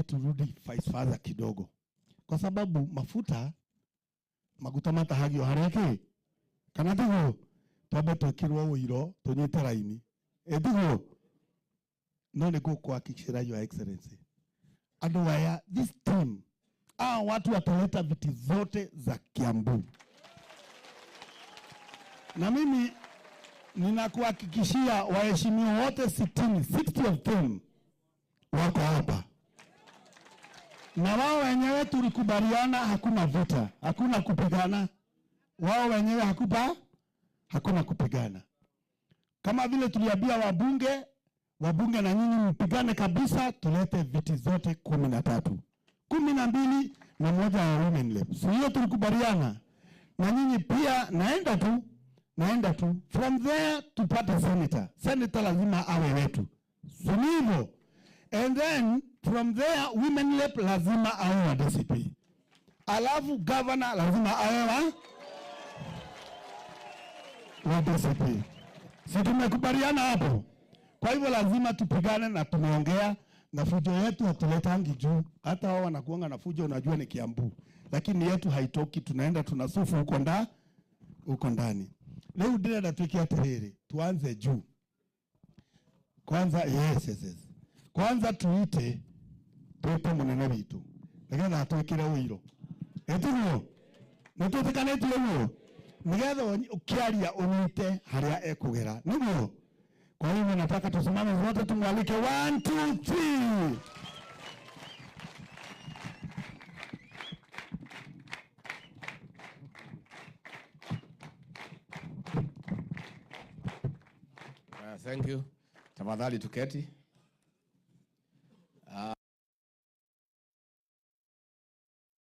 Turudi vice versa kidogo, kwa sababu mafuta maguta matahagio haria ki kana tiguo twambe twikirwo uiro tunyite raini etiguo no ni gukuhakikishira Your Excellency andu aya this team watu wataleta viti zote za Kiambu, na mimi ninakuhakikishia waheshimiwa wote 60 of them wako hapa, na wao wenyewe tulikubaliana hakuna vita, hakuna kupigana. Wao wenyewe hakuna kupigana. Kama vile tuliambia wabunge na nyinyi mpigane kabisa, tulete viti zote 13. 12 na moja ya women rep. So hiyo tulikubaliana. Na nyinyi pia naenda tu. From there tupate senator. Senator lazima awe wetu. Si hivyo? And then from there women rep lazima awe wa DCP. Alafu governor lazima awe wa DCP. Si tumekubaliana hapo? Kwa hivyo lazima tupigane, na tumeongea na fujo yetu hatuletangi juu. Hata wao wanakuanga na fujo, unajua ni Kiambu. Lakini yetu haitoki, tunaenda tunasufu huko ndani. Leo ndĩrenda twĩke atĩrĩrĩ, tuanze juu. Kwanza yes, yes, yes. Kwanza tuite twite munene witu nigetha atwikire ũiro. Ĩtiguo? Nĩtwĩtĩkanĩtie ũguo? Nigetha ũkĩaria ũnyite harĩa ekũgera. Nĩguo? Kwa hivyo nataka tusimame wote tumwalike 1 2 3. Thank you. Tafadhali tuketi.